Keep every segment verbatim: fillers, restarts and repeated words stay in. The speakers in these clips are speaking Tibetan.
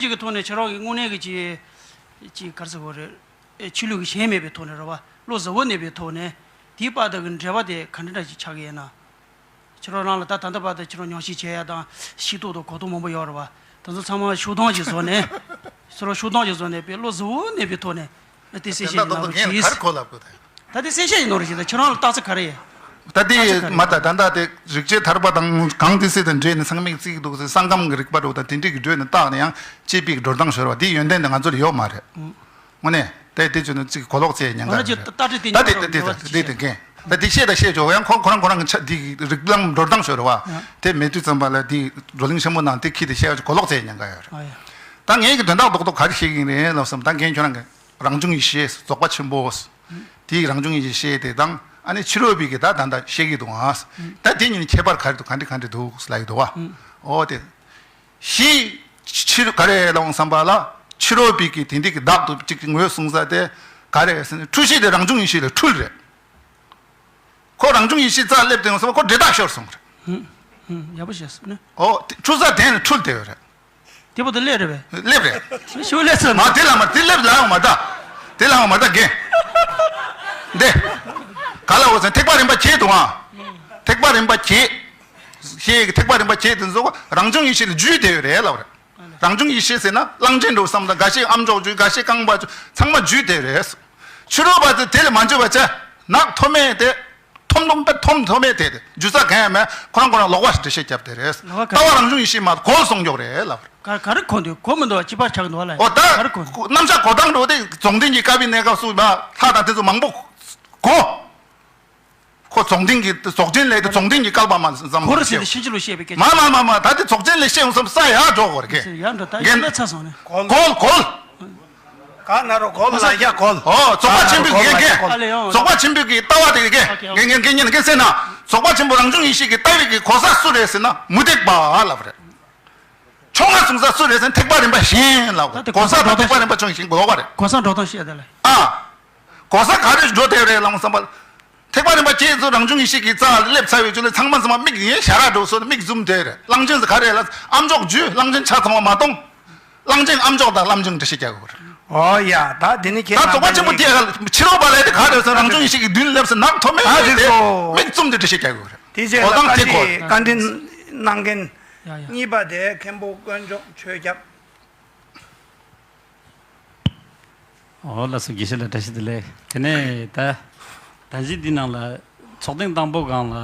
གཅིག་གི་ཐོག་ནས་ཁྱེད་རང་གི་དངོས་གནས་ཀྱི་ཅིག་ཅིག་ག་རེ་ཟེར་དགོས་རེད། ཨེ་ཆོས་ལུགས་ཀྱི་ཞེན་མེད་པའི་ཐོག་ནས་རེད་བ། བློ་གཟུ་བོར་གནས་པའི་ཐོག་ནས་དེའི་བར་དུ་གི་འབྲེལ་བ་དེ་ག་འདྲ་འདྲ་ཞིག་ཆགས་ཀྱི་ཡིན་ན། ཁྱེད་རང་རང་ལ་ད་ད་ལྟ་བར་དུ་ཁྱེད་རང་ཉམས་ཞིབ་བྱས་ཡ་དང་ཤེས་རྟོགས་དང་གོ་རྟོགས་མང་པོ་ཡོད་རེད་བ། དེ་ཚོ་ཚང་མ་ཤུགས་སྡོམ་ཞིག་བཟོས་ནས། ཁྱེད་རང་ཤུགས་སྡོམ་ཞིག་བཟོས་ནས་དཔེ་བློ་གཟུ་བོར་གནས་པའི་ཐོག་ནས་ཨ་དེ་གསལ་བཤད་ཞིག་གནང་རོགས་གྱིས། ག་རེ་གོ་ལབ་དགོས་ད། ད་དེ་གསལ་བཤད་ཡིན་ནོ་རེད་ཞེས་ད་ཁྱེད་རང་ལ་རྟགས་ཚ་ག་རེ་ཡིན། ད་དེ་མ་ད་ད་ད་དེ་རིག་བྱེད་ཐར་པ་དང་གང་དེ་སྲིད་དང་འབྲེལ་ནས་ཚང་མས་བརྩི་གི་འདུག་ཟེར། ས་ཁམས་ཀྱི་རིག་པ་རུ་དང་དེ་འདྲས་ཀྱི་འགྲོས་ནས་བརྟག་ནས་ཡང་དཔྱད་པའི་འགྲོ་སྟངས་ཤོར་བ་དེ་ཡོན་ཏན་དེ་ང་ཚོ་ལ་ཡོད་མ་རེད། དངོས་གནས་ད་དེ་བྱུང་ན་ཅིག་གོ་ལོག་བྱས་ཉེན་ཁ་ཡོད་རེད། ད་དེ་དེ་དེ་དེ་དེ་དེ་དེ་དེ་དེ་བཤད་ད་བཤད་ཆོག་ཡང་ཁོ་ཁོ་རང་ཁོ་རང་གི་ཆ་དེ་རིགས་ལམ་འགྲོ་སྟངས་ཤོར་བ་དེ་མེད་དུས་ཙམ་པ་ལ་དེ་བགྲོ་གླེང་ཆེན་པོ་ནང་དེ་ཁྱི་དེ་བཤད་གོ་ལོག་བྱས་ཉེན་ཁ་ཡོད་རེད། ད་ངས་ཀྱི་དོན་དག་རྡོག་རྡོག་ག་རེ་བཤད་ཀྱི་ཡིན་རེད་ལབ་བསམ་ད་ངས་ཁྱོད་རང་གི་རང་བྱུང་ཡེ་ཤེས་རྫོགས་པ་ཆེན་པོ། དེའི་རང་བྱུང་ཡེ་ཤེས་དེ་དང་ཨ་ནི་ཕྱི་རོལ་པའི་གི་ད་ད་ད་བཤད་ཀྱི་འདུག་ཨ། ད་དེ་གཉིས་ནི་ཁྱད་པར་ག་རེ་འདུག་ག་འདྲ་ག་འདྲ་འདུག་ལབ་ཀྱི་འདུག་བ། ཨོ་དེ། ཞི། ཕྱི་ག་རེ་ལབ་འོང་བསམ་པ་ལ་ཕྱི་རོལ་པའི་གི་དེ་འདྲ་གི་བདག་ཏུ་གཅིག་གི་ངོས་བཟུང་ས་དེ་ག་རེ་ཟེར་ན་འཁྲུལ་གཞི་དེ་རང་བྱུང་ཡེ་ཤེས་ལ་འཁྲུལ་རེད། ཁོ་རང་བྱུང་ཡེ་ཤེས་རྩ་སླེབས་དེ་འོང་བསམ་པ་ཁོ་འདྲེ་ཐག་ཤོར་སོང་རེད། ཧུམ། ཧུམ། ཡག་པོ་བཤད་སོང་ནི། ཨོ་དེ་འཁྲུལ་ས་དེ་ནི་འཁྲུལ་བསྡད་ཡོད་རེད། དེ་བར་དུ་སླེབས་རེད་པས། སླེབས་རེད། ཤི་བོ་སླེབས་ཚར་མ་ནི། དེ་ལ་མ་དེ་སླེབས་ལ་འོང་མ་ད། དེ་ལ་འོང་མ་ད་རྒན། འདི། ག་ལ་འོ་ཟེར་ཐེག་པ་རིམ་པ་བརྒྱད་དུ་ཨ། ཐེག་པ་རིམ་པ་བརྒྱད། ཤེས་ཀྱི་ཐེག་པ་རིམ་པ་བརྒྱད་དུ་འཛུགས་རང་བྱུང་ཡེ་ཤེས་ལ་འཇུས་བསྡད་ཡོད་རེད་ལབ་རེད། རང་བྱུང་ཡེ་ཤེས་ཟེར་ན་གླང་ཆེན་འགྲོ་བསམ་དང་འགའ་ཤས་ཨ་མཆོག་འཇུས་འགའ་ཤས་རྐང་པ་འཇུས་ཚང་མ་འཇུས་བསྡད་རེད། ཕྱི་རོལ་པ་ཚོས་དེ་ལ་མ་འཇུས་པ་བྱས་ནག་ཐོམ་མེ་དེ། ཐོམ་ཐོམ་པ་ཐོམ་ཐོམ་མེ་དེ་དེ་འཇུས་ས་གང་ཡང་མེད་ཁོ་རང་ཁོ་རང་ལོག་པ་འགྲེལ་བཤད་བརྒྱབ་བསྡད་རེད། ལོག་པ་ག་ལྟ་བ་རང་བྱུང་ཡེ་ཤེས་མ་གོལ་སོང་མགྱོགས་རེད་ལབ། ག་ག་རེ་གོ་འདུག་གོ་མི་འདུག་ཅི་པར་ཆགས་འདུག་ལ། ཨོ་ད་ག་རེ་གོ་འདུག་རྣམ་གཞག་གོ་སྟངས་འགྲོ་དེ་རྫོགས་ལྡན་གྱི་བཀའ་པའི་གནས་སྐབས་སུ་མ་ལྷ་དང་དེ་ཚོ་མང་པོ་གོ། ཁོ་རྫོགས་ལྡན་གྱི་རྫོགས་ཆེན་ལས་དེ་རྫོགས་ལྡན་གྱི་བསྐལ་པ་མ་ཟམ་གོ་ར་སྲིད་དེ་ཕྱིན་ཅི་ལོག་བཤད་པའི་སྐད་ཆ། མ་མ་མ་མ་ད་དེ་རྫོགས་ཆེན་ལས་བཤད་ཡོང་བསམ་ས་ཡ་འགྲོ་དགོས་རེད་ཀྱེ། ཡ་འགྲོ་ད་ཡིན་ན་ཚ་སོང་ནས། གོལ་གོལ། ག་ན་རོ་གོལ་ལ་ཡ་གོལ། ཨོ་རྫོགས་པ་ཆེན་པོའི་གི་གོལ་གོལ། རྫོགས་པ་ཆེན་པོའི་གི་ལྟ་བ་དེ་གི་གོལ་གོལ། གེ་གེ་གེ་གེ་གེ་ཟེར་ན་རྫོགས་པ་ཆེན་པོ་རང་བྱུང་ཡེ་ཤེས་ཀྱི་ལྟ་བའི་གི་གོ་ས་སུ་རེད་ཟེར་ན་མུ་སྟེགས་པ་ལབ་རེད། ཆུང་ང་གསུང་ས་སུ་རེད་ཟེར་ན་ཐེག་པ་རིམ་པ་གཞན་ལ་ད་དེ་གོ་ས་དང་ཐེག་པ་རིམ་པ་ཆུང་ཞིག་འགོག་པ་རེད། གོ་ས་འགྲོ་སྟངས་བཤད་དེ་ལ། ཨ། གོ་ས་ག་རེ་འགྲོ་དེ་རེད་ལང་བསམ་པ། ཐེག་པ་རིམ་པ་བརྒྱད་ཚོ་རང་བྱུང་ཡེ་ཤེས་ཀྱི་རྩ་ལ་སླེབས་ཚར་བའི་རྒྱུ་ལས་ཚང་མ་ཚང་མ་མིག་ཡིན་ཞར་ར་འགྲོ་སོང་མིག་བཙུམ་དེ་རེད། གླང་ཆེན་ཟེར་ག་རེ་ལ་ཨ་མཆོག་འཇུས་གླང་ཆེན་ཆ་ཚང་བ་མ་གཏོང་། གླང་ཆེན་ཨ་མཆོག་དང་བླ་མ་ཆེན་འགྲེལ་བཤད་རྒྱག་དགོས་རེད། ཨོ་ཡ་ད་དེ་ནི་ཁྱེད་ད་རྫོགས་པ་ཆེན་པོ་དེ་ཕྱི་རོལ་པ་ལས་དེ་ག་རེ་ཟེར་རང་བྱུང་ཡེ་ཤེས་ཀྱི་མདུན་སླེབས་སོང་ནག་ཐོམ་མེ་ཨ་རེད་དེ་སོ། མིག་བཙུམ་དེ་འགྲེལ་བཤད་རྒྱག་དགོས་རེད། དེ་རྗེས་གོ་ལ་སྟངས་ད་དེ་གོ་ཅི་བཀའ་འདྲི་གནང་མཁན་ཡ་ཡ་གཉིས་པ་དེ་མཁན་པོ་དཀོན་མཆོག་ཆོས་སྐྱབས། ཨོ་ལགས་སོ། དགེ་བཤེས་ལ་བཀྲ་ཤིས་བདེ་ལེགས། དེ་ནས་ད་ད་གཞི་འདི་ནང་ལ་ཚོགས་ཐེངས་དང་པོ་སྒང་ལ་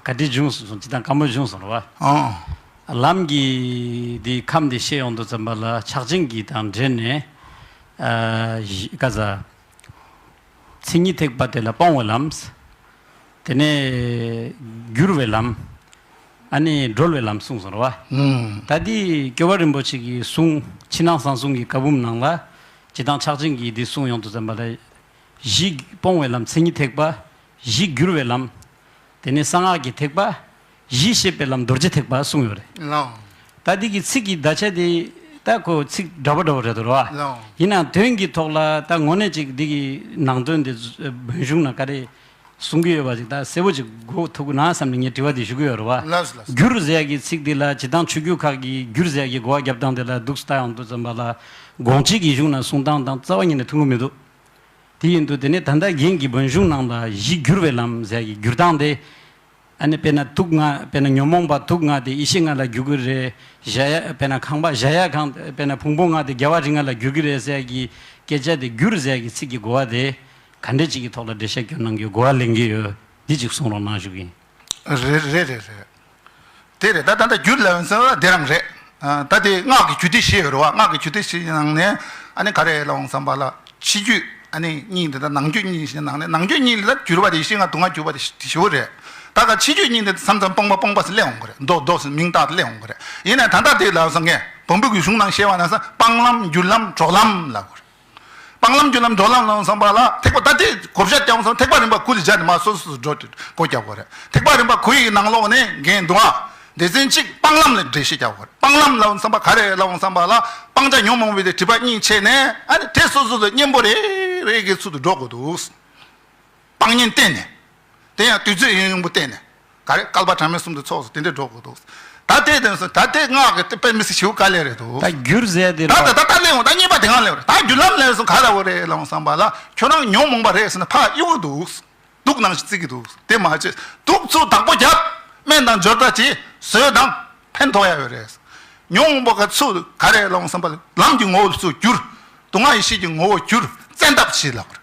ག་འདྲ་བྱུང་སོང་ཅི་དང་བཀའ་མོལ་བྱུང་སོང་རེད་བ། ཨོ། ལམ་གྱི་འདི་ཁམས་འདི་བཤད་ཡོང་དུས་ཙམ་པ་ལ་ཕྱག་ཆེན་གྱི་དང་འབྲེལ་ནས་ཨ་ག་ས། མཚན་ཉིད་ཐེག་པ་དེ་ལ་སྤོང་བའི་ལམ། དེ་ནས་བསྒྱུར་བའི་ལམ། ཨ་ནི་སྒྲོལ་བའི་ལམ་གསུངས་སོང་རེད་བ། ཨུམ། ད་འདི་སྐྱོབ་པ་རིན་པོ་ཆེ་གི་གསུང་ཕྱི་ནང་གསང་གསུམ་གྱི་བཀའ་འབུམ་ནང་ལ་སྤྱི་བཏང་ཕྱག་ཆེན་གྱིས་འདི་གསུངས་ཡོང་དུས་ཙམ་པ་ལ་གཞི་སྤོང་བའི་ལམ་མཚན་ཉིད་ཐེག་པ། གཞི་བསྒྱུར་བའི་ལམ། དེ་ནས་གསང་སྔགས་ཀྱི་ཐེག་པ། གཞི་ཤེས་པའི་ལམ་རྡོ་རྗེ་ཐེག་པ་གསུངས་ཡོད་རེད། ལགས། ད་འདི་གི་ཚིག་གི་བརྡ་ཆད་དེ་ད་ཁོ་ཚིག་འདྲ་པོ་འདྲ་པོ་རེད་འདུག་རེད་བ། ལགས། ཡིན་ནའང་དོན་གྱི་ཐོག་ལ་ད་དངོས་གནས་ཅིག་འདི་གི་ནང་དོན་དེ་བོན་གཞུང་ན་ག་རེ་གསུང་གི་ཡོད་པ་ཅིག་ད་གསལ་པོ་ཅིག་གོ་ཐུབ་ཀྱི་ན་བསམ་ནས་ངས་དྲི་བ་དེ་ཞུ་གི་ཡོད་རེད་བ། ལགས་སོ་ལགས་སོ། བསྒྱུར་ཟེར་ཡ་གི་ཚིག་འདི་ལ་སྤྱིར་བཏང་ཆོས་བརྒྱུད་ཁག་གི་བསྒྱུར་ཟེར་ཡ་གི་གོ་བ་རྒྱབ་སྟངས་དེ་ལ་འདུག་སེ་ལྟ་ཡོང་དུས་ཙམ་པ་ལ་དགོངས་གཅིག་གི་གཞུང་ན་གསུང་སྟངས་དང་རྩ་བ་ཉིད་ནས་མཐུན་གྱི་མི་འདུག་དེ་ཡིན་དུས་དེ་ནས་ད་ལྟ་རྒན་གྱི་བོན་གཞུང་ནང་ལ་གཞི་བསྒྱུར་བའི་ལམ་ཟེར་ཡ་གི་བསྒྱུར་སྟངས་དེ། ཨ་ནི་དཔེར་ན་དུག་ལྔ་དཔེར་ན་ཉོན་མོངས་པ་དུག་ལྔ་དེ་ཡེ་ཤེས་ལྔ་ལ་བསྒྱུར་གྱི་རེད། གཞལ་ཡས་དཔེར་ན་ཁང་པ་གཞལ་ཡས་ཁང་དཔེར་ན་ཕུང་པོ་ལྔ་དེ་རྒྱལ་བ་རིགས་ལྔ་ལ་བསྒྱུར་གྱི་རེད་ཟེར་ཡ་གི་སྐད་ཆ་དེ་བསྒྱུར་ཟེར་ཡ་གི་ཚིག་གི་གོ་བ་དེ་ག་འདྲས་ཅིག་གི་ཐོག་ལ་འགྲེལ་བཤད་སྐྱོན་གནང་རྒྱུའི་གོ་བ་ལེན་གྱི་ཡོད། འདི་ཅིག་གསུང་རོགས་གནང་ཞུ་གི་ཡིན། རེད་རེད་རེད་རེད། དེ་རེད། ད་ད་ལྟ་རྒྱུད་ལ་ཡོང་ས་དེ་རང་རེད། ཨ། ད་དེ་སྔགས་ཀྱི་རྒྱུད་སྡེ་བཞི་ཡོད་རེད་བ། སྔགས་ཀྱི་རྒྱུད་སྡེ་བཞི་ནང་ནས་ཨ་ནི་ག་རེ་ལབ་འོང་བསམ་པ་ལ་ཕྱི་རྒྱུད་ཨ་ནི་གཉིས་འདི་དང་ནང་རྒྱུད་གཉིས་ཞེས་ནང་ནས་ནང་རྒྱུད་གཉིས་ལ་བསྒྱུར་བ་དེ་ཡེ་ཤེས་ལྔ་དུག་ལྔ་བསྒྱུར་བ་དེ་བཞི་བོ་རེད། ད་ག་ཕྱི་རྒྱུད་གཉིས་འདི་མཚམས་མཚམས་སྤོང་བ་སྤོང་བ་ཟེར་སླེབས་འོང་གི་རེད། མདོ་མདོ་ཟེར་མིང་བཏགས་ཏེ་སླེབས་འོང་གི་རེད། ཡིན་ནའི་ད་ལྟ་དེ་ལབ་སོང་ངས་བོན་པོ་གི་གཞུང་ནང་བཤད་པ་ན་ས་སྤང་ལམ་བསྒྱུར་ལམ་གྲོལ་ལམ་ལབ་དགོས་རེད། སྤང་ལམ་བསྒྱུར་ལམ་གྲོལ་ལམ་ལ་བསམ་པ་ལ་ཐེག་པ་ད་ལྟའི་གོ་བཤད་རྒྱག་སོང་། ཐེག་པ་རིམ་པ་དགུ་ལ་སྦྱར་ནས་མར་སོ་སོ་སོ་འགྲོ་དུས་སྒོ་རྒྱག་དགོས་རེད། ཐེག་པ་རིམ་པ་དགུ་ཡི་ནང་ལོགས་ནས་འགན་འདུག་ཨ། སྡེ་ཚན་གཅིག་སྤང་ལམ་ལ་འགྲེལ་བཤད་རྒྱག་དགོས་རེད། སྤང་ལམ་ལ་བསམ་པ་ག་རེ་ལབ་བསམ་པ་ལ་སྤང་བྱ་ཉོན་མོངས་པའི་སྒྲིབ་པ་གཉིས་ཕྱེ་ནས་ཨ་ནི་དེ་སོ་སོ་སོ་གཉེན་པོ་རེ་རེ་གི་ཚུལ་དུ་འགྲོ་དགོས་འདུག་སྤང་གཉེན་བསྟེན་ནས། དེ་ཡང་དུས་ཚོད་ཡུན་རིང་པོ་བསྟེན་ནས། ག་རེ་བསྐལ་པ་གྲངས་མེད་གསུམ་དུ་ཚོགས་སུ་དེ་འདྲས་འགྲོ་དགོས་འདུག་ད་ལྟའི་དེ་ཚོ་ད་ལྟའི་སྔགས་ཀྱི་དཔེ་མི་སྲིད་ཞིའུ་དཀའ་ལས་རེད་འདུག་ད་བསྒྱུར་ཟེར་དེ་ད་རེད་ད་བ། ད་ད་ལས་འོང་ད་གཉིས་པ་དེ་གང་ལས་རེད། ད་བསྒྱུར་ལམ་ལས་སོང་ག་ར་བོ་རེད་ལོང་བསམ་པ་ལ་ཁྱོད་རང་ཉོན་མོངས་པ་རེད་ཟེར་ན་ཕ་གཡུག་འདུག་དུག་ནང་བཞིན་བརྩི་གི་འདུག་དེ་མ་བྱེད། དུག་ཚུ་བདག་པོ་རྒྱབ། སྨན་དང་སྦྱོར་རྟ་ཅི་ཟོས་དང་ཕན་ཐོགས་ཡ་ཡོད་རེད། ཉོན་མོངས་པ་ག་ཚུ་ག་རེ་ལོང་བསམ་པ་ལ་ལམ་གྱི་ངོ་བོ་ཚུ་བསྒྱུར། དུག་ལྔ་ཡེ་ཤེས་ཀྱི་ངོ་བོ་བསྒྱུར། བཙན་ཐབས་བྱེད་ལབ་རེད།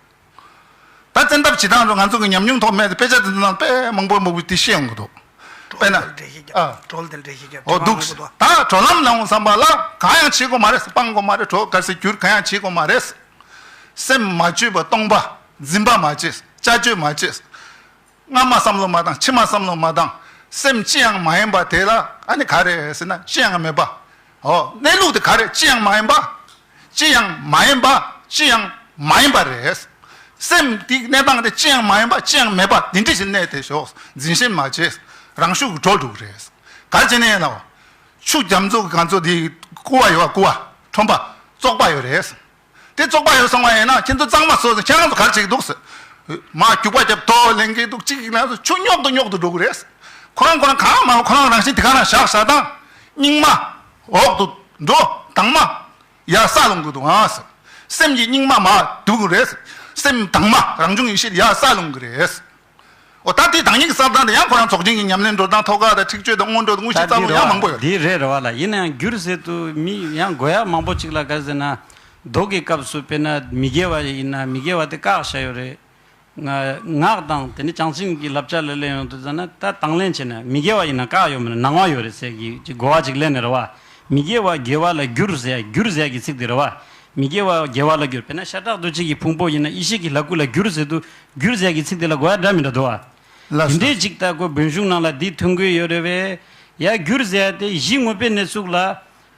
ད་བཙན་ཐབས་བྱེད་སྟངས་ཚོ་ང་ཚོ་གི་ཉམས་མྱོང་ཐོག་མེད་དེ་དཔེ་ཆ་དེ་ཚོ་ནང་དཔེ་མང་པོ་མང་པོ་དེ་ཤེས་ཡོང་གི་འདུག་དཔེར་ན། གྲོལ་དེ་འགྲེལ་བཤད་རྒྱབ། ཨ། གྲོལ་དེ་འགྲེལ་བཤད་རྒྱབ། འོ་འདུག་དྲི་བ་མང་པོ་འདུག་ད་གྲོལ་ལམ་ལ་འོང་བསམ་པ་ལ་གང་ཡང་བྱེད་དགོས་མ་རེད། སྤང་དགོས་མ་རེད། གྲོལ་ག་ཟེར་རྒྱུར་གང་ཡང་བྱེད་དགོས་མ་རེད། སེམས་མ་བཅོས་པ་སྟོང་པ། འཛིན་པ་མ་བྱེད། བཅའ་བཅོས་མ་བྱེད། སྔ་མ་བསམ་བློ་མ་བཏང་། ཕྱི་མ་བསམ་བློ་མ་བཏང་། སེམས་ཅི་ཡང་མ་ཡིན་པ་དེ་ལ་ཨ་ནི་ག་རེ་ཟེར་ན་ཅི་ཡང་མེད་པ། འོ་གནས་ལུགས་དེ་ག་རེ། ཅི་ཡང་མ་ཡིན་པ། ཅི་ཡང་མ་ཡིན་པ། ཅི་ཡང་མ་ཡིན་པ་རེད། སེམས་དེའི་གནས་སྟངས་དེ་ཅི་ཡང་མ་ཡིན་པ། ཅི་ཡང་མེད་པ་དེ་འདྲ་ཞིག་གནས་དེ་ཞོག་འཛིན་ཞེན་མ་བྱེད། རང་ཤུགས་ཀྱིས་གྲོལ་འགྲོ་གི་རེད། ག་རེ་བྱས་ནས་ལབ། ཆུ་རྒྱ་མཚོ་གི་ག་ཚོད་དེ་ཀུ་བ་ཡོད་པ། ཀུ་བ་ཁྲོན་པ་བཙོག་པ་ཡོད་རེད། དེ་བཙོག་པ་ཡོད་སོང་བ་ཡིན་ན་ཁྱེད་ཚོ་གཙང་མ་བཟོ་ཟེར་ཁྱེད་རང་ཚོ་ག་རེ་བྱེད་ཀྱི་འདུག་ཟེར། མར་རྒྱུག་པ་རྒྱབ་ཏོ་ལེན་གྱི་འདུག་གཅིག་ལ་ཆུ་རྙོག་ཏུ་རྙོག་ཏུ་འགྲོ་གི་རེད། ཁོ་རང་ཁོ་རང་གང་མང་ཁོ་རང་རང་བཞིན་དེ་ག་རང་བཞག་བཞག་དང་། སྙིགས་མ་འོག་ཏུ་འགྲོ། དྭངས་མ་ཡར་ས་ལྷུང་གི་འདུག་ཨང་ཟེར། སེམས་ཀྱི་སྙིགས་མ་མར་འདུ་གི་རེད། སེམས་དྭངས་མ་རང་བྱུང་ཡེ་ཤེས་ཡར་ས་ལྷུང་གི་རེད། འོ་ད་དེ་བདག་ཉིད་ཀྱི་བསམ་སྟངས་དེ་ཡང་ཁོ་རང་རྫོགས་ཆེན་གྱི་ཉམས་ལེན་འགྲོ་སྟངས་ཐོག་ཁ་དང་ཁྲེགས་ཆོད་དང་སྔོན་འགྲོ་དང་དངོས་གཞི་ད་རྩ་བོ་ཡང་མང་པོ་ཡོད། འདི་རེད་རེད་བ་ལ། ཡིན་ན་ཡང་བསྒྱུར་ཟེར་དུས་མི་ཡང་དགོས་ཡ་མང་པོ་ཅིག་ལ་ག་ཟེར་ན། མདོ་གི་སྐབས་སུ་དཔེར་ན་མི་དགེ་བ་ཡིན་ན་མི་དགེ་བ་དེ་བཀག་བཞག་ཡོད་རེད། ང་སྔགས་དང་དེ་ནི་བྱང་སེམས་ཀྱི་བསླབ་བྱ་ལ་གླེང་ཡོང་དུས་ཙ་ན་ད་དང་ལེན་བྱས་ན་མི་དགེ་བ་ཡིན་ན་བཀག་ཡོད་མེད་ན་གནང་བ་ཡོད་རེད་ཟེར་གྱི་ཅིག་གོ་བ་ཅིག་ལེན་ནས་རེད་བ། མི་དགེ་བ་དགེ་བ་ལ་བསྒྱུར་ཟེར་ཡ་བསྒྱུར་ཟེར་ཡ་གི་ཚིག་དེ་རེད་བ། མི་དགེ་བ་དགེ་བ་ལ་བསྒྱུར། དཔེར་ན་ཤ་ཁྲག་གདོས་བཅས་ཀྱི་ཕུང་པོ་ཡིན་ན་ཡེ་ཤེས་ཀྱི་ལྷ་སྐུ་ལ་བསྒྱུར་ཟེར་དུས་བསྒྱུར་ཟེར་ཡ་གི་ཚིག་དེ་ལ་གོ་ཡ་འདྲ་མི་འདྲ་འདུག་བ། ལགས་སོ། དེ་འདྲའི་ཅིག་ད་ཁོ་བོན་གཞུང་ནང་ལ་འདི་ཐོན་གྱི་ཡོད་རེད་བས། ཡ་བསྒྱུར་ཟེར་ཡ་དེ་གཞི་དངོས་པོའི་གནས་ཚུལ་ལ།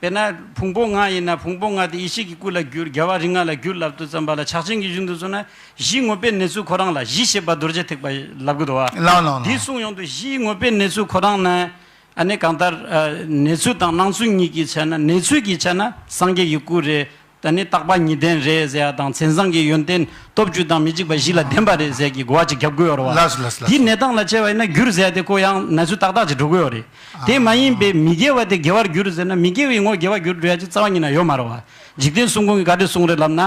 དཔེར་ན་ཕུང་པོ་ལྔ་ཡིན་ན་ཕུང་པོ་ལྔ་དེ་ཡེ་ཤེས་ཀྱི་སྐུ་ལ་བསྒྱུར། རྒྱལ་བ་རིགས་ལྔ་ལ་བསྒྱུར་ལབ་དུས་ཙམ་པ་ལ་ཕྱག་ཆེན་གྱི་གཞུང་དུ་སོང་ན་གཞི་དངོས་པོའི་གནས་ཚུལ་ཁོ་རང་ལ་གཞི་ཞེས་པ་རྡོ་རྗེ་ཐེག་པ་ལབ་གི་འདུག་བ། ལགས་ལགས་ལགས། འདི་གསུངས་ཡོང་དུས་གཞི་དངོས་པོའི་གནས་ཚུལ་ཁོ་རང་ན། ཨ་ནི་གང་ལྟར་ཨ་གནས་ཚུལ་དང་སྣང་ཚུལ་གཉིས་ཀྱི་ཆ་ན་གནས་ཚུལ་གྱི་ཆ་ན་སངས་རྒྱས་ཀྱི་སྐུ་རེད། ད་ནི་རྟག་པ་ཉིད་ལྡན་རེད་ཟེར་ཡ་དང་མཚན་བཟང་གི་ཡོན་ཏན་སྟོབས་བཅུ་དང་མི་འཇིགས་པ་བཞི་ལ་ལྡན་པ་རེད་ཟེར་གྱི་གོ་བ་ཅིག་རྒྱབ་དགོས་ཡོད་རེད་བ། ལགས་སོ་ལགས་སོ་ལགས་སོ། འདི་གནས་སྟངས་ལ་བྱས་པ་ཡིན་ན་བསྒྱུར་ཟེར་ཡ་དེ་ཁོ་ཡང་གནས་ཚུལ་ཏག་ཏག་ཅིག་འགྲོ་གི་ཡོད་རེད། དེ་མ་ཡིན་པའི་མི་དགེ་བ་དེ་དགེ་བར་བསྒྱུར་ཟེར་ན་མི་དགེ་བའི་ངོ་དགེ་བར་བསྒྱུར་འགྲོ་ཡ་ཅིག་རྩ་བ་ཉིད་ནས་ཡོད་མ་རེད་བ། འཇིག་རྟེན་གསུམ་མགོན་གྱིས་ག་འདྲས་གསུངས་རེད་ལབ་ན།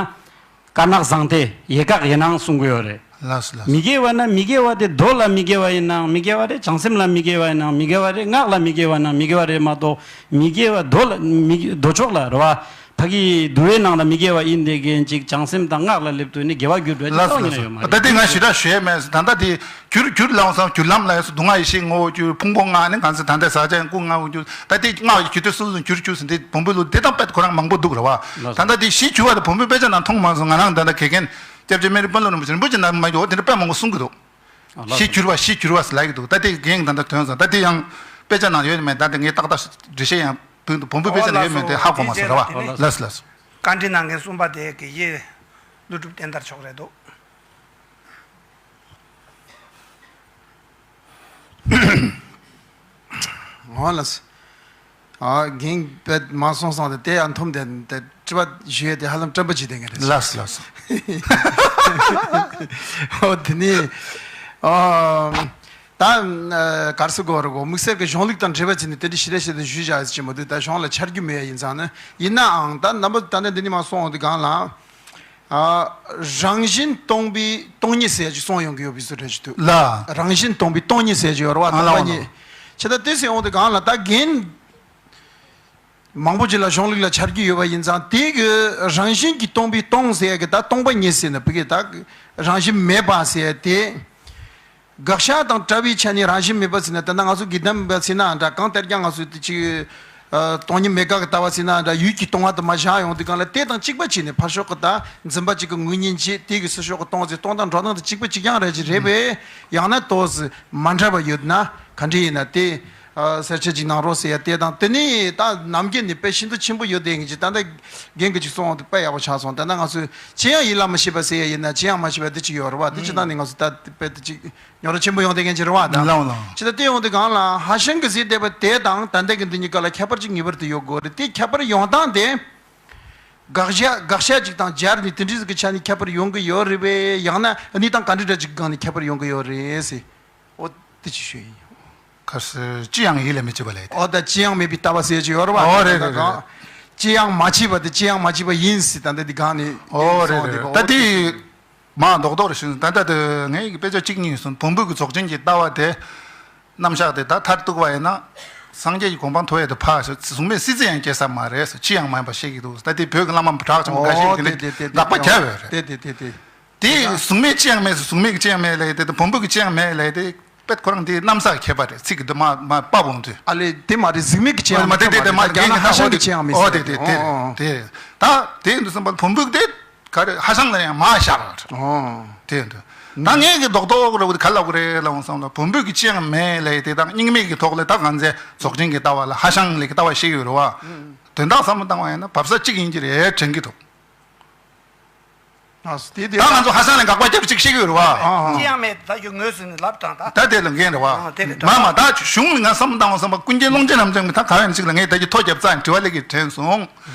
དཀར་ནག་ཟང་ཐལ་ཡེ་དགག་ཡེ་སྣང་གསུང་གི་ཡོད་རེད། ལགས་སོ་ལགས་སོ། མི་དགེ་བ་ན་མི་དགེ་བ་དེ་མདོ་ལ་མི་དགེ་བ་ཡིན་ནའང་མི་དགེ་བ་རེད། བྱང་སེམས་ལ་མི་དགེ་བ་ཡིན་ནའང་མི་དགེ་བ་རེད། སྔགས་ལ་མི་དགེ་བ་ནའང་མི་དགེ་བ་རེད་མ་གཏོགས་མི་དགེ་བ་མདོ་ལ་མི་མདོ་ཕྱོགས་ལ་རེད་བ། ཕ་གི་འདུལ་བའི་ནང་ལ་མི་དགེ་བ་ཡིན་བསྡད་མཁན་ཅིག་བྱང་སེམས་དང་སྔགས་ལ་སླེབས་དུས་ནི་དགེ་བ་བསྒྱུར་འགྲོ་ཡ་ཅིག་ལགས་སོ་རྩ་བ་ལགས་ཉིད་ནས་ཡོད་མ་སོ། རེད། ད་ལྟ་ང་ཞེ་དྲག་ཞུ་ཡས་མེད། ད་ལྟ་དེ་བསྒྱུར་བསྒྱུར་ལབ་སོང་། བསྒྱུར་ལམ་ལ་ཡོད་སོ། དུག་ལྔ་ཡེ་ཤེས་ངོ་བོ་བསྒྱུར། ཕུང་པོ་ལྔ་ནི་གང་ཚེ་ད་ལྟ་ཟག་བཅས་སྐུ་ལྔ་བོ་བསྒྱུར། ད་དེ་སྔགས་ཀྱི་རྒྱུད་སྡེ་སོ་སོ་བསྒྱུར་བསྒྱུར་ཟིན་དེ་བོན་པོའི་ལུགས་དེ་དང་དཔེ་ཁོ་རང་མང་པོ་འདུག་རེད་བ། ལགས་སོ། ད་ལྟ་དེ་གཞི་བསྒྱུར་བ་དང་བོན་པོའི་དཔེ་ཆ་ནང་མཐོང་མ་སོང་། ང་རང་ད་ལྟ་དགེ་རྒན་སྐྱབས་རྗེ་སྨན་རི་དཔོན་སློབ་རིན་པོ་ཆེ་རིན་པོ་ཆེ་ནང་མ་ཡོད་དེ་འདྲ་དཔེ་མང་པོ་གསུང་གི་འདུག་ཨ་ལགས་སོ། གཞི་བསྒྱུར་བ་གཞི་བསྒྱུར་བ་ཟེར་ལབ་ཀྱི་འདུག་ད་དེ་རྒན་ད་ལྟ་ཐོན་སོང་། ད་དེ་ཡང་དཔེ་ཆ་ནང་ཡོད་མེད་ད་དེ་ངས་ཏག་ཏག་འགྲེལ་བཤད་ཡང་ཕུལ་འདུག་བོན་པོའི་དཔེ་ཆ་ནང་ཡོད་མེད་དེ་ཧ་གོ་མ་སོང་རེད་བ། ཨོ་ལགས་སོ། ལགས་སོ་ལགས་སོ། བཀའ་འདྲི་གནང་མཁན་གསུམ་པ་དེ་དགེ་བཤེས་ཀླུ་སྒྲུབ་བསྟན་དར་མཆོག་རེད་འདུག་འོ་ལགས་སོ། ཨ་རྒན་པད་མ་སོང་སང་དེ་དེ་ཡང་འཐོམ་དེ་དེ་དྲི་བ་ཞུ་ཡས་དེ་ཧ་ལམ་སྐྲན་པ་བྱེད་དེ་ངེས་རེད། ལགས་སོ་ལགས་སོ། འོ་དེ་ནི་ཨ་ད་གར་སི་གོ་ར་གོ་དམིགས་བསལ་གྱི་གཞུང་ལུགས་དང་འབྲེལ་བ་བྱས་ནས་དེ་འདྲ་ཞི་རེ་ཞི་རེ་ཞུ་བྱ་ཡ་ཅི་མོ་དུ་ད་གཞུང་ལ་ཆ་རྒྱུས་མེད་ཡ་ཡིན་ཙང་ནི་ཡིན་ནའང་ད་རྣམ་པ་ད་ནི་འདི་ནི་མ་སོང་འོང་དེ་གང་ལ། ཨ། རང་བཞིན་སྟོང་པའི་སྟོང་ཉིད་ཟེར་ཅིག་གསུངས་ཡོང་གི་ཡོད་པའི་བཟོ་འདྲ་ཅིག་འདུག་ལ། རང་བཞིན་སྟོང་པའི་སྟོང་ཉིད་ཟེར་ཅིག་ཡོད་རེད་བ། ཨ་ལ་སྟོང་པ་ཨ་ལ། ཉིད། ཅི་ལྟར་དེ་ཟེར་ཡོང་དུས་གང་ལ་ད་རྒན་མང་པོ་ཅིག་ལ་གཞུང་ལུགས་ལ་ཆ་རྒྱུས་ཡོད་པ་ཡིན་ཙང་དེ་གི་རང་བཞིན་གྱིས་སྟོང་པའི་སྟོང་ཟེར་ཡ་གི་ད་སྟོང་པ་ཉིད་ཟེར་ན་བུ་གི་ད་རང་བཞིན་མེད་པ་ཟེར་ཡ་དེ། དགག་བྱ་དང་བྲལ་བའི་ཆ་ནས་རང་བཞིན་མེད་པ་ཟེར་ན་ད་ལྟ་ང་ཚོ་དགེ་ལྡན་པ་ཟེར་ན་འདྲ་གང་ལྟར་ཀྱང་ང་ཚོས་དེ་ཅིག་ཨ་སྟོང་ཉིད་མེད་དགག་གི་ལྟ་བ་ཟེར་ན་འདྲ་ཡུལ་གྱི་སྟོང་བ་དུ་མ་བཞག་ཡོང་དུས་གང་ལ་དེ་དང་གཅིག་པ་བྱས་ནས་ཕར་ཕྱོགས་ཀྱི་ད་འཛིན་པ་གཅིག་གི་ངོས་ཉིད་བྱེད་དེ་གི་ཚུར་ཕྱོགས་ཀྱི་སྟོང་ཟེར་སྟོང་དང་འགྲོ་སྟངས་དེ་གཅིག་པ་གཅིག་རྐྱང་རེད་ཅིག་རེད་པས་ཡང་ན་ཏོག་ཙམ་མ་འདྲ་བ་ཡོད་ན་ག་འདྲ་ཡིན་ན་དེ་ཨ་གསལ་བཤད་ཅིག་གནང་རོགས་ཟེར་ཡ་དེ་དང་དེ་ནི་ད་ནམ་རྒྱུན་ནས་དཔེ་ཤིན་ཏུ་ཆེན་པོ་ཡོད་དེ་ངེད་ཀྱི་ད་ལྟ་རྒན་གྱི་ཅིག་གསུངས་འོང་དུས་དཔེ་ཡག་པོ་ཆགས་སོང་། ད་ལྟ་ང་ཚོས་ཅི་ཡང་ཡིད་ལ་མི་བྱེད་པ་ཟེར་ཡ་ཡིན་ན་ཅི་ཡང་མ་བྱེད་པ་དེ་ཅིག་ཡོད་རེད་བ། དེ་ཅི་ལྟར་ནས་ང་ཚོས་ད་དཔེ་དེ་ཅིག་རྙོག་དྲ་ཆེན་པོ་ཡོང་བསྡད་མཁན་ཅིག་རེད་བ་ད། ལའོ་ལའོ། ཅི་ལྟར་དེ་ཡོང་དུས་གང་ལ་ཧྭ་ཤང་གིས་ཟེར་བསྡད་པ་དེ་དང་ད་ལྟ་གི་འདི་གཉིས་ཀ་ལ་ཁྱད་པར་ཅིག་ངེས་པར་དུ་ཡོད་དགོས་རེད། དེ་ཁྱད་པར་ཡོང་སྟངས་དེ་དགག་བྱ་དགག་བྱ་ཅིག་དང་སྦྱར་ནས་དེ་འདྲའི་ཟིག་གི་ཆ་ནས་ཁྱད་པར་ཡོང་གི་ཡོད་རེད་པས། ཡང་ན་གནས་སྟངས་ག་འདྲ་འདྲ་ཅིག་གི་སྒང་ནས་ཁྱད་པར་ཡོང་གི་ཡོད་རེད་ཟེར། འོ་དེ་ཅིག་ཞུ་ཡིན། ག་ ཅི་ཡང་ཡིད་ལ་མི་བྱེད་པ་ལས་དེ། ཨོ་ད་ཅི་ཡང་མེད་པའི་ལྟ་བ་ཟེར་གྱི་ཡོད་རེད་བ། ཨོ་རེད་རེད་རེད། ཅི་ཡང་མ་བྱས་པ་དེ་ཅི་ཡང་མ་བྱས་པ་ཡིན་ཟེར། ད་འདི་འདི་གང་ནས་ཨོ་རེད་རེད་རེད། ད་དེ་མ་རྡོག་རྡོག་རེ་ཞུ། ད་ལྟ་དེ་ངའི་དཔེ་ཆ་གཅིག་གཉིས་སོང་། བོན་པོའི་གི་རྫོགས་ཆེན་གྱི་ལྟ་བ་དེ། རྣམ་གཞག་དེ་ད་མཐར་གཏུགས་པ་ཡིན་ན། སངས་རྒྱས་ཀྱི་གོ་འཕང་ཐོབ་ཡས་དེ་ཕར་གཟུགས་མེད་སྲིད་རྩེ་ཡང་སྐྱེ་ས་མ་རེད་ཟེར། ཅི་ཡང་མ་ཡིན་པ་བཤད་ཀྱི་འདུག། ད་དེ་བོད་ཀྱི་བླ་མ་གྲགས་ཆེན་པོ་འགའ་ཞིག་དེ་འདྲ་དགག་པ་རྒྱབ་ཡོད་རེད། དེ་དེ་དེ་དེ། དེ་གཟུགས་མེད་ཅི་ཡང་མེད་ཟེར། གཟུགས་མེད་ཀྱི་ཅི་ཡང་མེད་ལབ་ཡས་དེ་དང་བོན་པོ་གི་ཅི་ཡང་མེད་ལབ་ཡས་དེ་དཔེ་ཁོ་རང་དེའི་རྣམ་གཞག་ཁྱད་པར་རེད། ཚིག་གི་དེ་མ་མ་དཔའ་བོང་དུས། ཨ་ལས་དེ་མ་རེད། གཟུགས་མེད་ཀྱི་ཅི་ཡང་མ་དེ་དེ་དེ་མ་རེད། རྒན་ཧ་ཤང་གི་ཅི་ཡང་མེད་ཟེར། ཨོ་དེ་དེ་དེ་དེ། ད་དེ་འདུག་བསམ་པ་བོན་པོ་གི་དེ། ག་རེ་ཧ་ཤང་ལ་ཡང་མ་བཞག་ཨོ། དེ་འདྲ། ད་ངས་ཀྱི་རྡོག་རྡོག་རེ་བ་དེ་ག་ལབ་དགོས་རེད་ལབ་འོང་བསམ་ལ། བོན་པོའི་གི་ཅི་ཡང་མེད་ལབ་ཡས་དེ་དང་། རྙིང་མའི་གི་ཐོག་ལ་ད་གང་ཚེ་རྫོགས་ཆེན་གྱི་ལྟ་བ་ལ་ཧ་ཤང་ལས་ཀྱི་ལྟ་བ་ཞིག་ཡོད་རེད་བ། དོན་དག་བསམ་བློ་བཏང་བ་ཡིན་ན་བབས་ས་གཅིག་ཡིན་གྱི་རེད་དྲན་གྱི་འདུག། ཨ་དེ་དེ་ད་ང་ཚོ་ཧ་ཤང་ལ་དགག་པ་རྒྱབ་ཅིག་ཤེས་ཀྱི་ཡོད་རེད་བ། ཅི་ཡང་མེད། ད་ཡོད་ངོས་ཟིན་ནས་ལབ་དང་ད། ད་དེ་ལ་འགན་རེད་བ། ཨ་དེ་རེད། མ་མ་ད་གཞུང་ལ་ང་བསམ་བློ་བཏང་བ་བསམ་པ་ཀུན་མཁྱེན་ཀློང་ཆེན་རབ་འབྱམས་ཀྱི་ད་ག་བས་ཅིག་ལ་ངས་ད་ཀྱི་ཐོ་རྒྱབ་ཙང་དྲི་བ་ལས་ཀྱི་དྲན་སོང་།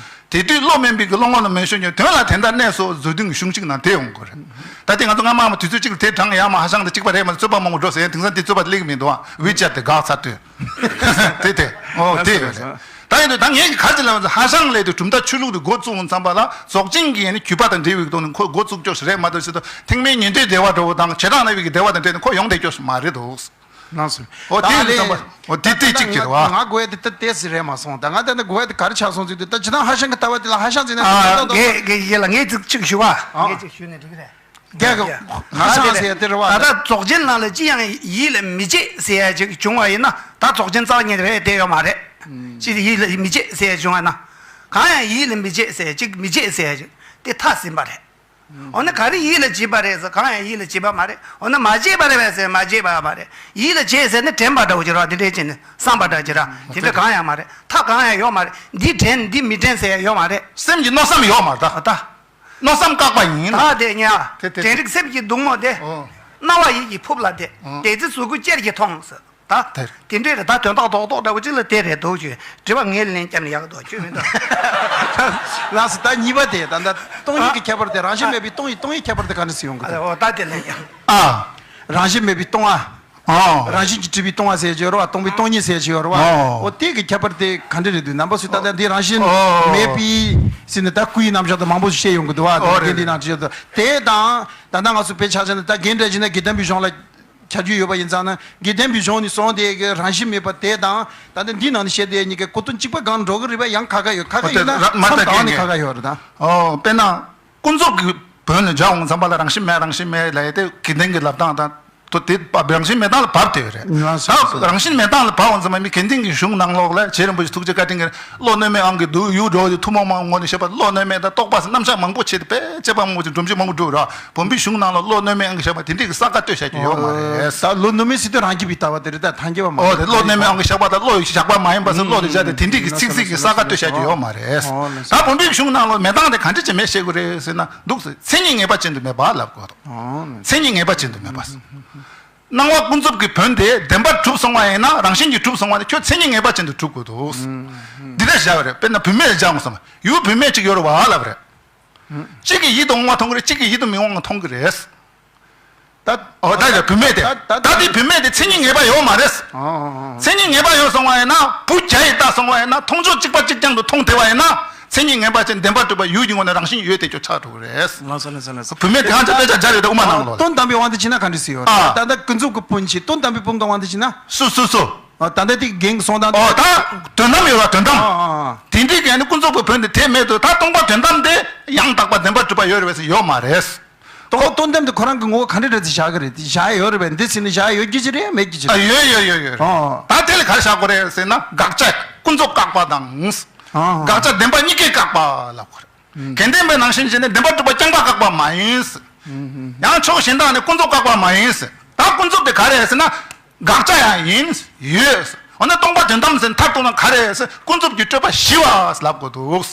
དེ་དུས་བློ་དམན་པའི་གི་བློ་ངོར་ལ་མེ་ཤོར་ཉོན། དོན་ལ་དེ་འདྲ་གནས་སོ་བཟོ་དུས་གཞུང་གཅིག་ནང་དེ་ཡོང་དགོས་རེད། ད་དེ་ང་ཚོ་སྔ་མ་མ་དུས་ཚོད་གཅིག་ལ་དེ་དྲངས་ཡ་མ་ཧ་ཤང་དང་གཅིག་པ་རེད་མ་རྩོད་པ་མང་པོ་འགྲོ་ཟེར། དེང་སང་དེ་རྩོད་པ་སླེབས་ཀྱི་མི་འདུག་ཨ། ཝི་ཅེཊ་དེ་འགག་ཚར་དུས། དེ་དེ་ཨོ་དེ་ཡོད་རེད། ད་ཡིན་དུས་ད་ངས་ག་ཅི་ལབ་ན་ཧ་ཤང་ལས་དེ་གྲུབ་མཐའ་ཆོས་ལུགས་དེ་འགོ་བཙུགས་མཚམས་པ་ལ་རྫོགས་ཆེན་གྱི་ཡན་ནི་རྒྱུད་པ་དང་འབྲེལ་བའི་གི་ཐོག་ནས་ཁོ་འགོ་བཙུགས་ཀྱོག་ཞིག་རེད་མ་གཏོགས། ཟེར་དུས་ཐེག་དམན་ཉན་ཐོས་སྡེ་པ་འདྲ་བོ་དང་བྱེ་བྲག་སྨྲ་བའི་གི་སྡེ་པ་དང་འབྲེལ་ནས་ཁོ་ཡོང་བསྡད་ཀྱོག་ཞིག་མ་རེད་འདུག། ལགས་སོ། ཨོ་དེ་ད་ཡིན་ལས་བསམ་པ། ཨོ་དེ་དེ་གཅིག་ཅེས་རེད་བ། ང་དགོས་ཡ་དེ་ད་ཏོག་ཙམ་རེད་མ་སོང་། ད་ང་ད་ནི་དགོས་ཡ་དེ་ག་རེ་ཆགས་སོང་ཟེར་དུས། ད་ཇི་ལྟར་ཧ་ཤང་གི་ལྟ་བ་དེ་ལ་ཧ་ཤང་ཟེར་ན། ཨ་ད་ད་ངས་ངས་ཡིན་ལ་ངས་ཅིག་ཅིག་ཞུ་བ། ཨ། ངས་ཅིག་ཞུས་ནས་འགྲིག་གི་རེད། རྒྱ་གི་ཧ་ཤང་ཟེར་ཡ་དེ་རེད་བ། ད་ལྟ་རྫོགས་ཆེན་ནང་ལ་ཅི་ཡང་ཡིད་ལ་མི་བྱེད་ཟེར་ཡ་ཅིག་བྱུང་བ་ཡིན་ན། ད་རྫོགས་ཆེན་རྩ་བ་ཉིད་རེད་དེ་ཡོད་མ་རེད། ཅི་ཡིད་ལ་མི་བྱེད་ཟེར་ཡ་བྱུང་བ་ན། གང་ཡང་ཡིད་ལ་མི་བྱེད་ཟེར་ཡ་ཅིག་མི་བྱེད་ཟེར་ཡ་ཅིག་དེ་མཐའ་ཟིན་པ་རེད། འོ་ན་ག་རེ་ཡིད་ལ་བྱེད་པ་རེད་ཟེར། གང་ཡང་ཡིད་ལ་བྱེད་པ་མ་རེད། འོ་ན་མ་བྱེད་པ་རེད་པས་ཟེར། མ་བྱེད་པ་མ་རེད། ཡིད་ལ་བྱེད་ཟེར་ན་དྲན་པ་འདྲ་བོ་ཅིག་རེད་བ། དེ་འདྲས་བྱས་ནས་བསམ་པ་འདྲ་ཅིག་ར། དེ་འདྲ་གང་ཡང་མ་རེད། མཐའ་གང་ཡང་ཡོད་མ་རེད། འདི་དྲན་འདི་མི་དྲན་ཟེར་ཡ་ཡོད་མ་རེད། སེམས་ཀྱི་མནོ་བསམ་ཡོད་མ་རེད་ད། ཨ་ད། མནོ་བསམ་བཀག་པ་ཡིན། ད་དེ་ཉ། དེ་དེ་དྲན་རིག་སེམས་ཀྱི་གདུང་མོ་དེ། ཨོ། སྣང་བ་ཡིད་ཀྱིས་ཕུབ་ལ་དེ། ཨོ། དེ་ཚེ་གཟུགས་སྐུ་ཅེར་གྱིས་མཐོང་ཟེར། ད། དེ་རེད། དེ་འདྲས་རེད། ད་དོན་དག་རྡོག་རྡོག་འདྲ་བོ་ཅིག་ལ་དེ་རེད་འདུག་ཞུས། དྲི་བ་ངས་ལན་བརྒྱབ་ན་ཡག་འདུག་ཁྱོད་མི་འདུག། ལགས་སོ། ད་གཉིས་པ་དེ་ད་ལྟ་སྟོང་ཉིད་ཀྱི་ཁྱད་པར་དེ། རང་བཞིན་མེད་པའི་སྟོང་ཉིད། སྟོང་ཉིད་ཁྱད་པར་དེ་ག་འདྲ་སེ་ཡོང་གི་འདུག། ཨ་འོ་ད་དེ་ལན་བརྒྱབ། ཨ། རང་བཞིན་མེད་པའི་སྟོང་པ། ཨོ། རང་བཞིན་གྱིས་གྲུབ་པའི་སྟོང་པ་ཟེར་གྱི་ཡོད་རེད་བ། སྟོང་པའི་སྟོང་ཉིད་ཟེར་གྱི་ཡོད་རེད་བ། ཨོ། ཨོ་དེ་གི་ཁྱད་པར་དེ་ག་འདྲ་རེད་འདུག། རྣམ་པ་ཚོས་ད་ལྟ་འདི་རང་བཞིན་ཨོ། མེད་པའི་ཟེར་ནས་ད་སྐུའི་རྣམ་གཞག་དང་མང་པོ་ཞིག་བཤད་ཡོང་གི་འདུག་བ། ཨོ་དེ་རེད་འདི་རེད། ནང་བཞིན་དུ་དེ་དང་ད་ལྟ་ང་ཚོ་དཔེ་ཆ་བཞག་ན་ད་རྒན་འདྲ་བྱས་ན་དགེ་ལྡན་པའི་གཞུང་ལ་ཁྱད་ཆོས་ཡོད་པ་ཡིན་ཙང་ན། དགེ་ལྡན་པའི་གཞུང་ནས་སོང་དེ་གི་རང་བཞིན་མེད་པ་དེ་དང་ད་ལྟ་འདི་ནང་ནས་བཤད་དེ་གཉིས་ཀའི་གོ་དོན་གཅིག་པ་གང་འགྲོ་གི་རེད་པ། ཡང་ཁ་ཁ་ཡོད། ཁ་ཁ་ཡིན་ན་མཚམས་གང་ནས་ཁ་ཁ་ཡོད་རེད་ད། ཨོ་དཔེར་ན། ཀུན་རྫོབ་ཀྱི་བོན་ལ་སྦྱར་འོང་ཙམ་པ་ལ་རང་བཞིན་མེད་རང་བཞིན་མེད་ལབ་ཡས་དེ་དགེ་ལྡན་གྱི་ལབ་སྟངས་དང་དོ་དེ་རང་བཞིན་མེད་སྟངས་ལ་བབས་དེ་རེད། ལགས་སོ། ད་རང་བཞིན་མེད་སྟངས་ལ་བབས་འོང་ཙམ་པ་མི་དགེ་ལྡན་གྱི་གཞུང་ནང་ལོགས་ལ་རྗེ་རིན་པོ་ཆེ་ཐུགས་རྗེ་བཀའ་དྲིན་གྱིས་བློ་གནོད་མེད་དབང་གིས་འདུག་ཡུལ་འགྲོ་བ་དེ་ཐུན་མོང་མ་ངོ་ནས་བཤད་པ། བློ་གནོད་མེད་དང་རྟོགས་པ་ཟེར་རྣམ་གཞག་མང་པོ་བྱས་ཏེ་དཔེ་དཔྱད་པ་མང་པོ་ཅིག་སྒྲོམ་གཞི་མང་པོ་བསྒྲུབས་ར། བོན་པོའི་གཞུང་ནང་ལ་བློ་གནོད་མེད་དབང་གིས་བཞག་པ་དེ་འདྲའི་གི་གསལ་ཁ་གཏོད་བཞག་རྒྱུ་ཡོད་མ་རེད། ད་བློ་གནོད་མེད་ཟེར་དུས་རང་རྒྱུད་པའི་ལྟ་བ་དེ་རེད། ད་ཐལ་འགྱུར་བ་མ་ཨོ་རེད། དེ་བློ་གནོད་མེད་དབང་གིས་བཞག་པ་དང་བློ་ཡི་བཞག་པ་མ་ཡིན་པ་ཟེར་བློ་དེ་བཞག་སྟེ་དེ་འདྲའི་གི་ཚིག་ཚིག་གི་གསལ་ཁ་གཏོད་བཞག་རྒྱུ་ཡོད་མ་རེད། ད་བོན་པོའི་གཞུང་ནང་ལ་མེད་སྟངས་དེ་ག་འདྲ་ཅིག་མེད་བཤད་དགོས་རེད་ཟེར་ན། འདུག་ཟེར། མཚན་ཉིད་ངེས་པ་ཅན་དུ་མེད་པ་ལབ་དགོས་འདུག། མཚན་ཉིད་ངེས་པ་ཅན་དུ་མེད་པ། སྣང་བ་ཀུན་རྫོབ་ཀྱི་བོན་དེ་བདེན་པར་གྲུབ་སོང་བ་ཡིན་ན། རང་བཞིན་གྱིས་གྲུབ་སོང་བ་ནི་ཁྱོད་མཚན་ཉིད་ངེས་པ་ཅན་དུ་གྲུབ་དགོས་འདུག། འདི་འདྲ་བཞག་པ་རེད། དཔེར་ན་བུད་མེད་ལ་སྦྱར་འོང་ཙམ་པ་ཡུལ་བུད་མེད་ཅིག་ཡོད་རེད་བ་ལབ་རེད། གཅིག་གིས་ཡིད་དུ་འོང་བ་མཐོང་གི་རེད། གཅིག་གིས་ཡིད་དུ་མི་འོང་བ་མཐོང་གི་རེད། ད་ཨོ་ད་ཡ་བུད་མེད་དེ། ད་ད་ད་དེ་བུད་མེད་དེ་མཚན་ཉིད་ངེས་པ་ཡོད་མ་རེད། ཨོ་ཨོ་ཨོ། མཚན་ཉིད་ངེས་པ་ཡོད་སོང་བ་ཡིན་ན། བུ་བརྒྱ་ཡིས་བལྟས་སོང་བ་ཡིན་ན། མཐོང་ཕྱོགས་གཅིག་པ་གཅིག་རྐྱང་དུ་མཐོང་ཐུབ་པ་ཡིན་ན། མཚན་ཉིད་ངེས་པ་ཅན་བདེན་པར་གྲུབ་པ་ཡུལ་གྱི་ངོ་ནས་རང་བཞིན་ཡོད་དེ་ཁྱོད་ཆགས་འགྲོ་གི་རེད། ལགས་སོ་ལགས་སོ་ལགས་སོ། བུད་མེད་དེ་ཧང་ཆ་དཔེ་ཆ་སྦྱར་ཡོད་དེ་དབུ་མ་ནང་ལོགས་ལ། དོན་དམ་པའི་དབང་དུ་བྱས་ན་ག་འདྲ་ཟེར་ཡོད་རེད། ཨ། ད་ལྟ་ཀུན་རྫོབ་ཀྱི་བོན་གྱི་དོན་དམ་པའི་དབང་དུ་བྱས་ན། སུ་སུ་སུ། ཨ། ད་ལྟ་དེ་རྒན་གྱི་གསུང་སྟངས། ཨོ་ད། དོན་དམ་ཡོད་ར་དོན་དམ། ཨ་ཨ་ཨ། དེ་འདྲའི་གན་ནི་ཀུན་རྫོབ་ཀྱི་བོན་དེ་དེ་མེད་དུ། ད་སྟོང་པ་དོན་དམ་དེ་ཡང་དག་པ་བདེན་པར་གྲུབ་པ་ཡོད་རེད་པས་ཟེར་ཡོད་མ་རེད། ཁོ་དོན་དམ་དེ་ཁོ་རང་གི་ངོ་བོ་ག་འདྲ་འདྲ་ཅིག་བཞག་གི་རེད། དེ་བཞག་ཡོད་རེད་པས། འདི་ཟེར་ནས་བཞག་ཡོད་རྒྱུ་ཅིག་རེད། མེད་རྒྱུ་ཅིག་ཨ་རེད། ཡོད་ཡོད་ཡོད་ཡོད་རེད། ཨོ། ད་དེ་ལ་ག་རེ་བཞག་དགོས་རེད་ཟེར་ན། དགག་བྱ་ཀུན་རྫོབ་བཀག་པ་དང་། ཨོ། དགག་བྱ་བདེན་པ་གཉིས་ཀས་བཀག་པ་ལབ་དགོས་རེད། དགེ་ལྡན་པའི་ནང་བཞིན་བྱས་ནས་བདེན་པར་གྲུབ་པ་རྐྱང་པ་བཀག་པ་མ་ཡིན། ཡང་ཕྱོགས་གཞན་དག་ནས་ཀུན་རྫོབ་བཀག་པ་མ་ཡིན། ད་ཀུན་རྫོབ་དེ་ག་རེ་ཟེར་ན། དགག་བྱ་ཡང་ཡིན། ཡོད། འོ་ན་སྟོང་པ་དོན་དམ་ཟེར་མཐར་གཏུགས་ན་ག་རེ་ཟེར། ཀུན་རྫོབ་ཀྱི་སྤྲོས་པ་ཞི་བ་ལབ་དགོས་འདུག།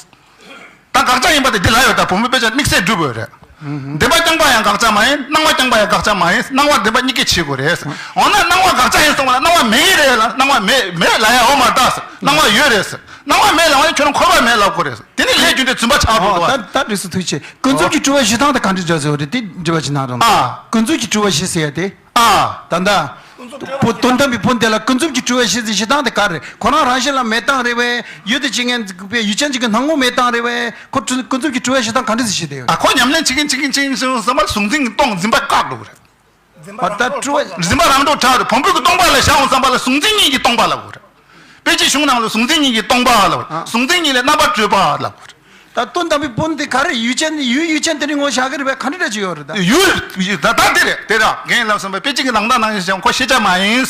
ད་དགག་བྱ་ཡིན་པ་དེ་འདི་ལ་ཡོད། ད་བུ་མོའི་དཔེ་ཆ་དམིགས་བསལ་སྒྲུབ་དགོས་རེད། བདེན་པ་རྐྱང་པ་ཡང་དགག་བྱ་མ་ཡིན། སྣང་བ་རྐྱང་པ་ཡང་དགག་བྱ་མ་ཡིན། སྣང་བ་བདེན་པ་གཉིས་ཀས་བྱེད་དགོས་རེད། འོ་ན་སྣང་བ་དགག་བྱ་ཡིན་སོང་བ་ལ་སྣང་བ་མེད་ཀྱི་རེད་ལ། སྣང་བ་མེད་མེད་ལབ་ཡ་ཡོད་མ་རེད་ད། སྣང་བ་ཡོད་རེད། སྣང་བ་མེད་ལབ་པ་ནི་ཁྱོད་རང་འཁོར་བ་མེད་ལབ་དགོས་རེད། དེ་ནི་ལས་རྒྱུ་འབྲས་རྫུན་པ་ཆགས་འགྲོ་འདུག་བ། ད་ད་འགྲིག་སོང་། ཐུགས་རྗེ་ཆེ། ཀུན་རྫོབ་ཀྱི་སྤྲོས་པ་ཞི་སྟངས་དེ་ག་འདྲ་འདྲ་ཟེར་བ་རེད། དེ་འདྲི་བ་ཅིག་གནང་རོགས། ཨ། ཀུན་རྫོབ་ཀྱི་སྤྲོས་པ་ཞི་ཟེར་ཡ་དེ། ཨ། ད་ལྟ། བུ་དོན་དམ་པའི་བུ་འདི་ལ་ཀུན་རྫོབ་ཀྱི་སྤྲོས་པའི་གཞི་བཞི་སྟངས་དེ་ག་རེད། ཁོ་རང་རང་བཞིན་ལ་མེད་སྟངས་རེད་བས། ཡུལ་དེ་བྱེད་མཁན་པའི་ཡུལ་ཅན་གྱི་སྣང་ངོ་མེད་སྟངས་རེད་བས། ཁོ་ཀུན་རྫོབ་ཀྱི་སྤྲོས་པའི་གཞི་སྟངས་ག་འདྲ་ཞིག་བྱེད་དེ་ཡོད། ཨ་ཁོ་ཉམས་ལེན་བྱེད་ཀྱིན་བྱེད་ཀྱིན་བྱེད་ཀྱིན་བསམ་པ་གཟུང་འཛིན་གྱི་སྟོང་འཛིན་པ་བཀག་འགྲོ་གི་རེད། འཛིན་པ་རང་གྲོལ་ཆགས་འགྲོ། བུམ་པའི་སྟོང་པ་ལ་བཞག་འོང་བསམ་པ་ལ་གཟུང་འཛིན་གཉིས་ཀྱི་སྟོང་པ་ལབ་དགོས་རེད། དཔེ་ཅིག་གཞུང་ནང་ལ་གཟུང་འཛིན་གཉིས་ཀྱི་སྟོང་པ་ལབ་དགོས་རེད། གཟུང་འཛིན་གཉིས་ལས་རྣམ་པར་གྲོལ་བ་ལབ་དགོས་རེད། ད་དོན་དམ་པའི་བུ་འདི་ག་རེ། ཡུལ་ཅན། ཡུལ་ཡུལ་ཅན་དེ་ནི་ངོ་ཤ་གི་རེད་པས། ག་འདྲ་འདྲ་ཅིག་ཡོད་རེད་ད། ཡུལ་ཡུལ་ད་ད་དེ་རེད། དེ་ར་རྒན་ལབ་བསམ་པའི་དཔེ་ཅིག་གི་ནང་ད་ནང་བཞིན་བྱས་ཁོ་ཤེས་བྱ་མ་ཡིན།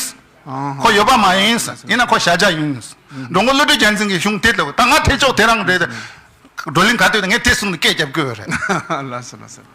ཁོ་ཡོད་པ་མ་ཡིན། ཡིན་ན་ཁོ་གཞལ་བྱ་ཡིན། འགྲོ་མགོན་བློ་གྲོས་རྒྱལ་མཚན་གྱི་གཞུང་དེ་ལྟ་བུ་ད་ང་ཐེ་ཆོག་དེ་རང་རེད། བགྲོ་གླེང་ག་དུས་ངས་དེ་གསུངས་ནས་སྐད་རྒྱབ་དགོས་རེད། ལགས་སོ་ལགས་སོ།